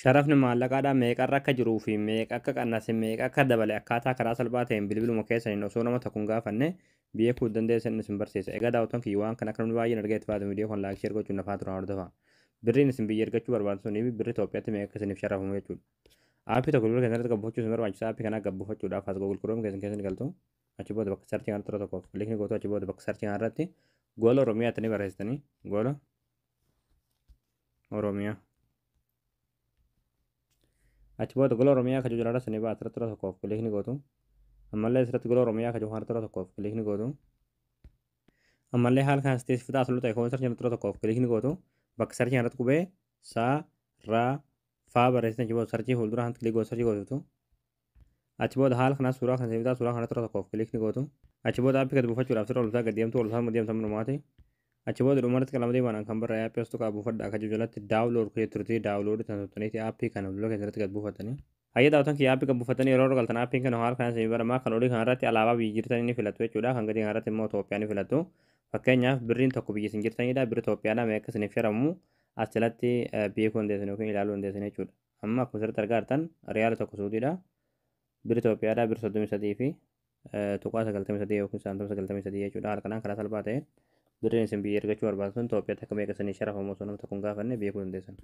Sharafni maallaqaadhaa meeqarra akka jiruu fi meeqa akka qannase, meeqa akka dabale akkaataa karaa salphaa ta'een bilbiluma keessaniin osoo nama tokko hin gaafanne beekuu dandeessan isin barsiisa. Egaa daawwattoon kiyya, waan kana akka namni baay'een argee itti fayyadamu viidiyoo kan like, share gochuun nafaa turan hordofaa. Birriin isin biyya ergachuu barbaadu sunii fi birri Itoophiyaatti meeqa akka isiniif sharafamu jechuudha. Aappii tokko bilbila keessan irratti gabbuufachuu isin barbaachisa. Aappii kana gabbuufachuudhaaf as Google Chrome keessan keessa ni galtu. Achi booda bakka search kanatti yeroo tokkoof click ni gootu. Achi booda bakka search kanarratti Gola Oromiyaa jettanii barreessitanii, Gola Oromiyaa. Achi booda Gola Oromiyaa kan jiru irratti ni ba'a, asirratti yeroo tokkoof click ni gootu. Ammallee asirratti Gola Oromiyaa kan jiru kanarratti yeroo tokkoof click ni gootu. Ammallee haala kanas teessifataa as ta'e koon search kanatti yeroo tokkoof click ni gootu. Bakka search kanarratti qubee saa raa faa barreessitan, achi booda search fuuldura kanatti click gootu, search gootu. Achi booda haala kanas suuraa kan seefitaa suuraa kanatti yeroo tokkoof click ni gootu. Achi booda aappii gadi buufachuudhaaf sirra olsaa gadi deemtu, olsaa deemtu dhumaati. Achi booda dhumarratti qalama diimaadhaan kan barraa'e aappii as tuqaa buufadhaa akka jiru jalatti download kee turte, download tan tuttaniiti aappii kana bilbila keessatti gad buufatanii. Hayya daawwatan kiyya, aappii gad buufatanii yeroo galtan aappiin kana haala kanaan isin baramaa. Kan olii kanarratti alaabaa biyya jirtanii ni filattu jechuudha. Kan gadii kanarratti immoo Itoophiyaa ni filattu. Fakkeenyaaf birriin tokko biyya isin jirtanidha. Birri Itoophiyaadha meeqa isiniif sharamu as jalatti beekuu dandeessan yookiin ilaaluu dandeessan jechuudha. Amma akkuma asirratti argaa jirtan riyaala 1 Suudiidha. Birri Itoophiyaadha birri 33.93 yookiin saantima 93 jechuudha. Haala kanaan karaa salphaa ta'een birriin isin biyya ergachuu barbaadu sun Itoophiyaatti akka meeqa isinii sharafamu osoo nama tokko hin gaafanne beekuu dandeessan.